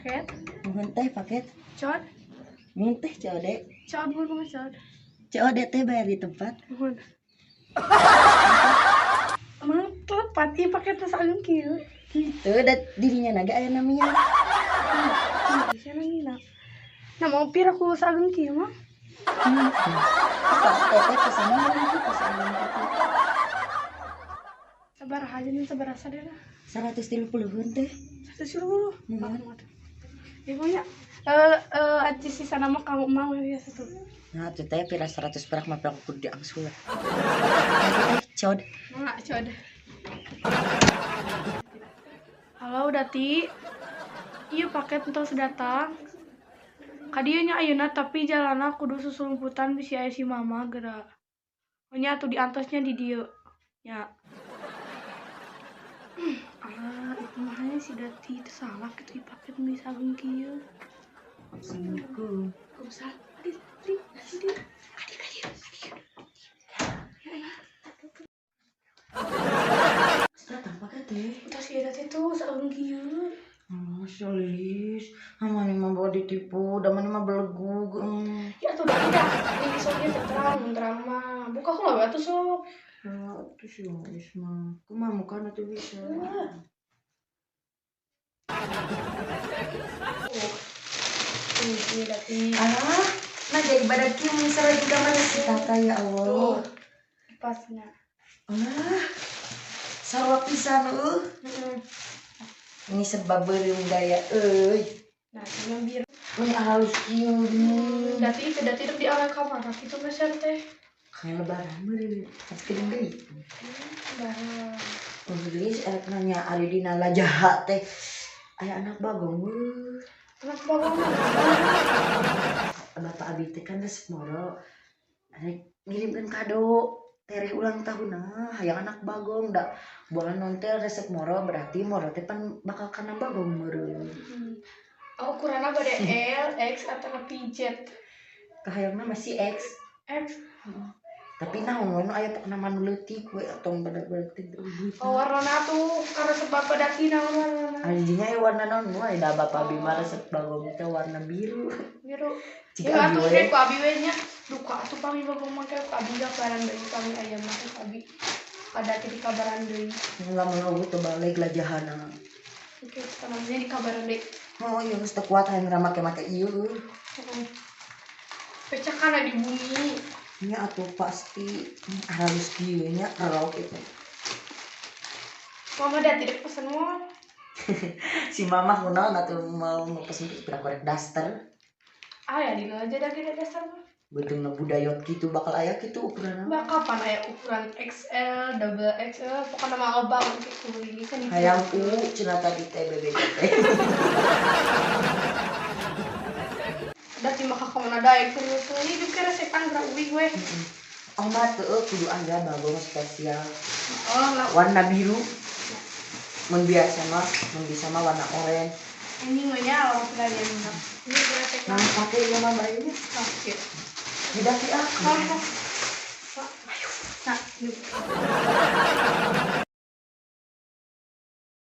Paket. Nuhun, Teh, paket. Cod. Nuhun, Teh, COD. COD mun kumaha COD? COD teh bayar di tempat. Nuhun. Emang telepat ieu paket teh saeung kieu? Henteu, da dirinya naga aya namanya. Bisa nangina. Nah, mau pira ku saeung kieu mah? Pak, Teteh pesannya mana sih pesan gitu? Sabaraha aja nih, sabaraha sadana? 130-an, Teh. 110. Nuhun. Ya nya. Eh eh aci sisa nama kamu mau ya satu. Nah, tuh teh pira 100 perak mah perak kudu diangsul. Nanti, Teh, COD. Mangga COD. Halo, Dati. Iya, paket entos datang. Ka dieu nya ayeuna, tapi jalanna kudu susulumputan bisi aya si Mama geura. Oh nya atuh, diantosnya di dieu. Nya. Alah, itu mah si Dati teu salah kitu, ieu paket bisa saeung kieu. Assalamualaikum. Waalaikumsalam. Adik, adik, adik, adik, adik, adik. Ya, ya. Datang paket, Teh. Entos si Dati tuh saeung kieu. Oh, solis. Mana mah bawa ditipu, da mana mah belegug. Ya tuh dah, ini soknya terang, terang mah. Buka heula we atuh sok. Ya, atuh si Ois mah. Kumaha mukana tuh bisa? Oh. Ini Dati. Ah, nah jadi badak kieu mun sareng ka mana si Tata, ya Allah. Tuh. Pasnya. Ah, sarua pisan eueuh. Heeh. Ini sebab beureum gaya euy. Nah, ini yang biru. Ini halus kieu gini. Dati itu Dati di awal kamar itu meser teh. Kayak Lebaran meureun. Pas kedeung deui. Lebaran. Oh, geus erek nanya ari dina lajaha teh. Aya anak bagong meureun. Anak bagong mah. Bapak abi teh kan resep moro. Arek ngirimkeun kado tereh ulang tahun, nah hayang anak bagong, da buangan non teh resep moro, berarti moro teh pan bakal kana bagong meureun. Oh, ukuranna bade L, X atau PZ? Kahayangna masih X. X. Tapi naon we nu aya, pokna mah nu leutik we, atong badak-badak teh duit. Oh, warnana tuh karena sebab Dati naon warnana? Ari dinya aya warna naon we, da bapak abi mah resep bagong teh warna biru. Biru. Jika Ya abi atuh we. ge ku abi we nya. Duka atuh pami bagong mah ku abi kabaran deui, pami aya mah ku abi. Kada di kabaran deui. Lamun eueuh teu balik lajahana. Oke, namanya di kabaran deui. Oh iya, geus teu kuat hayang make-make ieu. Heeh. Pecahkan di bumi. Nya atuh pasti halus kieu nya rok itu. Mama dah tidak pesen mau. Si mama kunaon atuh mau mau pesen pira korek daster. Ah ya, dina aja dah kita dasar mah. Beuteungna budayot kitu bakal aya kitu ukuranna. Mbak, kapan aya ukuran XL, double XL, pokoknya mah loba untuk beli kan itu. Hayang U cenah tadi teh bebek teh. Da ti mah ka mana daek terus ini juga resepan gerak uwi gue. Oh mah teu kudu aya bagong spesial. Oh, lah. Warna biru. Mun biasa mah, mun bisa mah warna oranye. Ini gue nya orang sudah yang ini resepan. Nah, pakai ieu mah bayunya. Oke. Tidak sih ah. Ayo. Nah, yuk.